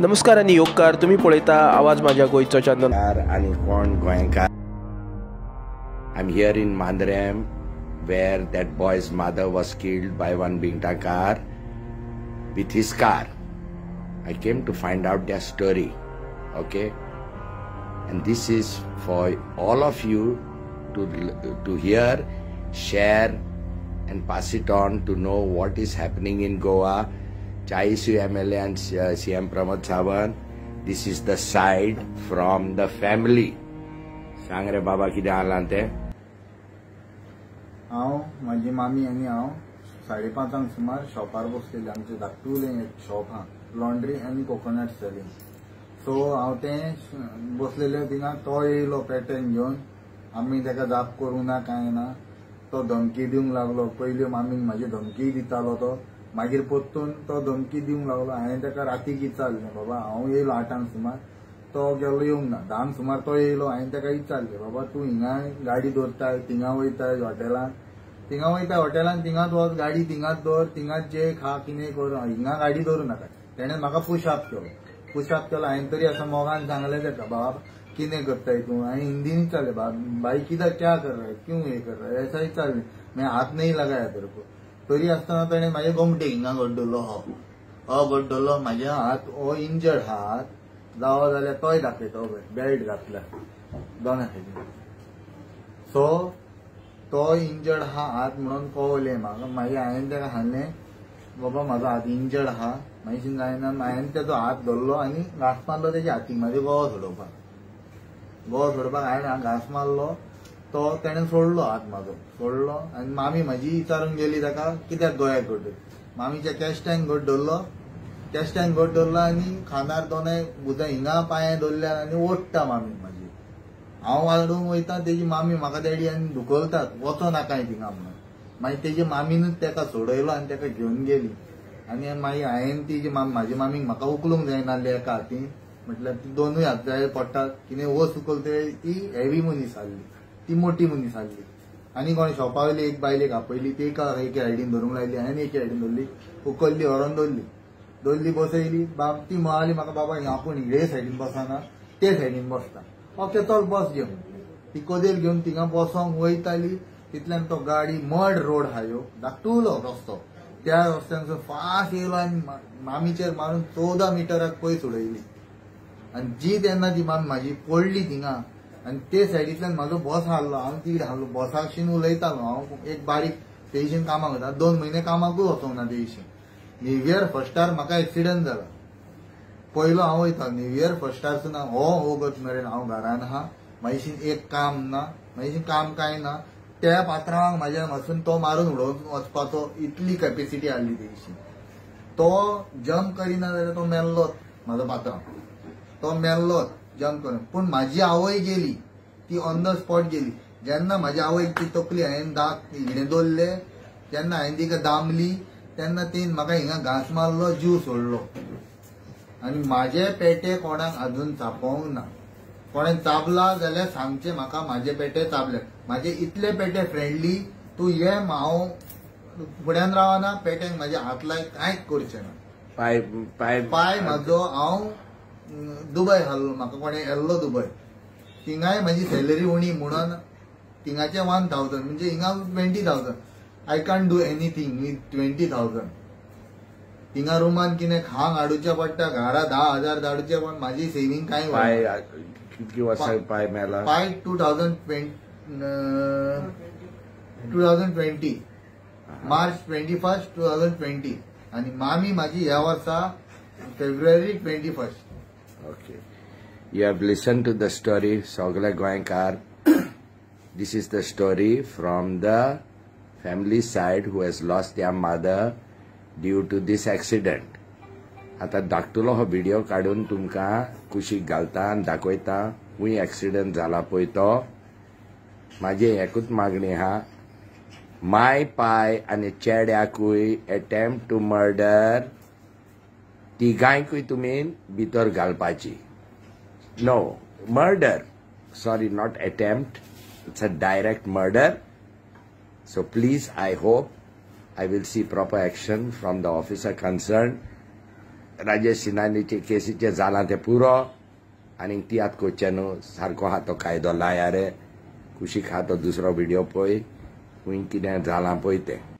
नमस्कार आनी योगकार, तुम्ही पळयता आवाज माझ्या गोंयचो चॅनल. आनी कोण गोंयकार. I am here in Mandrem where that boy's mother was killed by one Bingtakar with his car. I came to find out their story, okay? And this is for all of you to hear, share and pass it on to know what is happening in Goa. Chaisu MLA and CM Pramod Sawant, this is the side from the family. सांग रे बाबा कितें आलां तें. हांव, म्हाजी मामी आनी हांव 5:30 सुमार शॉपार बसलेले. आमचें धाकटुलें एक शॉप आहा, लॉन्ड्री आनी कोकोनट सेलिंग. सो हांव तें बसलेलें थिंगा, तो येयलो पेटेन घेवन. आमी ताका जाप करूंक ना कांय ना, तो धमकी दिवंक लागलो. पयल्यो मामीक म्हाजी धमकी दितालो तो, मागीर परतून तो धमकी दिवंक लागलो. हांवें ताका रातीक विचारलें, बाबा हांव येयलो 8 सुमार, तो गेलो येवंक ना. 10 सुमार तो येयलो. हांवें ताका विचारलें, बाबा तूं हिंगा गाडी दवरताय, थिंगा वयताय हॉटेलान, थिंगा वयता हॉटेलान, थिंगाच वच, गाडी थिंगाच दवर, थिंगाच जे खा कितें कर, हिंगा गाडी दवरूं नाका. तेणें म्हाका पुशअप केलो. पुशअप केलो. हांवें तरी असो मोगान सांगलें ताका, बाबा कितें करताय तूं. हांवें हिंदीन विचारलें, भाई किधर क्या कर रहा है, क्यों हे कर रहा है, ऐसा विचारलें. मैं हात नहीं लगाया तेरे को. तरी आसतना तेणें म्हाजे गोमटे हिंगा गड्डलो, हो हो गड्डलो म्हाज्या हात, हो इंजर्ड हात जावो जाल्यार तोय दाखयता, बेल्ट घातला दोना सायडीन. सो तो इंजर्ड हा हात म्हणून कळलें म्हाका. मागीर हांवें ताका सांगलें, बाबा म्हाजो हात इंजर्ड आहा, मागीर जायना. हांवें तेजो हात धरलो आनी घांस मारलो तेज्या हातीक, म्हाजो गोवो सोडोवपाक. गोवो सोडपाक हांवें घांस मारलो, तो तेणें सोडलो हात म्हाजो, सोडलो. आनी मामी म्हाजी विचारूंक गेली ताका, कित्याक गोळ्याक गड्डलो. मामीच्या केश्ट्यांक घट धरलो, केश्ट्यांक घट धरलो आनी खांदार दोनाय भुजां हिंगा पांये धरल्या आनी ओडटा मामी म्हाजी. हांव वाडूंक वयता, तेजी मामी म्हाका डॅडी आनी धुकलतात, वचो नाकाय थिंगा म्हणून. मागीर तेजी मामीनूच ताका सोडयलो आनी ताका घेवन गेली. आनी मागीर हांवें तेजी म्हाजी मामीक म्हाका उखलूंक जायना आसली एका हातीन, म्हटल्यार ती दोनूय हात जाय पडटात कितें वस उखलते. ती हेवी मनीस आसली, ती मोटी मनीस आसली. आनी कोण शॉपा वयली एक बायलेक आपयली, ती एका एके सायडीन धरूंक लायली, हांवें एके सायडीन धरली, उखल्ली, व्हरोन दवरली, दवरली, बसयली. ती म्हणाली म्हाका, बाबा आपूण हे सायडीन बसना, ते सायडीन बसता. ओके चल बस घेवन. ती कदेल घेवन थिंगा बसोंक वयताली, तितल्यान तो गाडी मड रोड आहा ह्यो धाकटुलो रस्तो, त्या रस्त्यान फास्ट येयलो आनी मामीचेर मारून 14 मिटराक पयस उडयली. आनी जी तेन्ना ती मामी म्हाजी पडली थिंगा, आनी ते सायडींतल्यान म्हाजो बॉस हारलो. हांव तिकडे हारलो, बॉसाकशीन उलयतालो हांव. एक बारीक तेशीन कामाक वता, 2 म्हयने कामाकूय वचोंक ना तेशीन. न्यू इयर फर्स्टार म्हाका एक्सिडंट जाला. पयलो हांव वयता न्यू इयर फर्स्टारसून हो वगत मेरेन हांव घरान आहा. म्हाजेशीन एक काम ना, म्हाजेशीन काम कांय ना. त्या पात्रांक म्हाज्या वचून तो मारून उडोवन वचपाचो इतली कॅपेसिटी आहली तेशी. तो जम्प करिना जाल्यार तो मेल्लोच, म्हाजो पात्रांव तो मेल्लोच जम्प करून. पूण म्हाजी आवय गेली, ती ऑन the spot गेली. जेन्ना म्हाजी आवयक ती तकली हांवें दाग हिणें दवरले, तेन्ना हांवें तिका दामली, तेन्ना तिणें म्हाका हिंगा घांस मारलो, जीव सोडलो. आनी म्हाजे पेटे कोणाक अजून चापोवंक ना. कोणें चाबला जाल्यार सांगचें म्हाका, म्हाजे पेटे चाबले. म्हाजे इतले पेटे फ्रेंडली, तूं ये, हांव फुड्यान रावना, पेट्यांक म्हाजे हात लाय, कांयच करचें ना. पाय पाय पाय म्हाजो, हांव दुबय हाडलो, म्हाका कोणें येल्लो दुबय. थिंगाय म्हाजी सॅलरी उणी म्हणून थिंगाचे 1000, म्हणजे हिंगा 20,000. I can't do anything with 20,000. थिंगा रुमान कितें खांक हाडुचें पडटा, घरा 10,000 धाडुचे, पण म्हाजी सेवींग कांय. कितकी वर्सां पाय मेला? पाय 2020 मार्च 21, 2020. आनी मामी म्हाजी ह्या वर्सा February 21. Okay, you have listen to the story सगळे गोंयकार. This is the story from the family side who has lost their mother due to this accident. आतां धाकटुलो हो व्हिडिओ काडून तुमकां कुशीक घालता आनी दाखयता खूंय एक्सिडंट जाला पळय तो. म्हाजी एकूच मागणी आहा, माय पाय आनी चेड्याकूय एटेम्प्ट टू मर्डर तिगांयकूय तुमी भितर घालपाची. No murder, sorry, not attempt, it's a direct murder. So please, I hope I will see proper action from the officer concerned. Rajesh सिनानीचे केसीचें जालां तें पुरो. आनीक तियात्र करचें न्हू. सारको आहा तो कायदो लाया रे. कुशीक आहा तो दुसरो व्हिडियो पळय, खंय कितें जालां पळय तें.